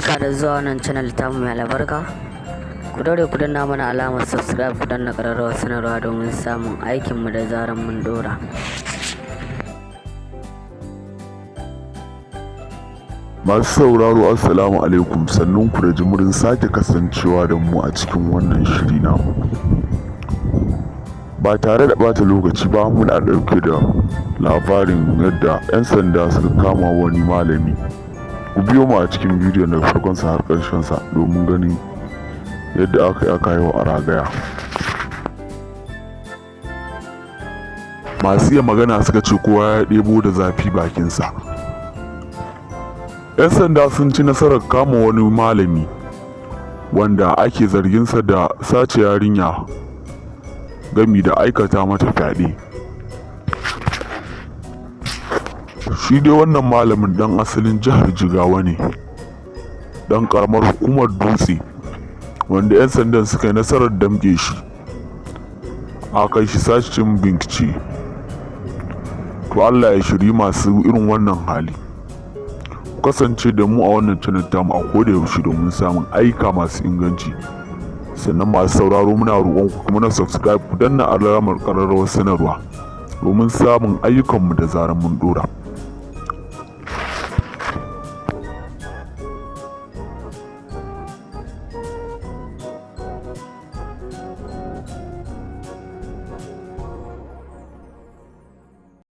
Barka da zuwa wannan channel tamu mai albarka. Ku daure ku danna mana alamar subscribe, ku danna ƙararrawar sanarwa domin samun aikinmu da zarar mun dora. Masu sauraro, Assalamu alaikum, sannun ku da jimurin sake kasancewa da mu a cikin wannan shiri namu. Ba tare da ɓata lokaci ba, muna ɗauke da labarin yadda 'yan sanda suka kama wani malami. Ku biyo mu a cikin bidiyon daga farkonsa har ƙarshensa domin ganin yadda aka yi aka haihu a ragaya. Masu iya magana suka ce kowa ya ɗebo da zafi bakinsa. 'Yan sanda sun ci nasarar kama wani malami wanda ake zarginsa da sace yarinya gami da aikata mata fyaɗe. Shi dai wannan malamin ɗan asalin jihar Jigawa ne, ɗan ƙaramar hukumar Dutse, wanda 'yan sandan suka yi nasarar damƙe shi, aka kai shi sashen bincike. To, Allah ya shiryi masu irin wannan hali. Ku kasance da mu a wannan channel tamu a koda yaushe domin samun ayyuka masu inganci. Sannan masu sauraro, muna roƙon ku kuma na subscribe, ku danna alamar ƙararrawar sanarwa domin samun ayyukanmu da zarar mun ɗora.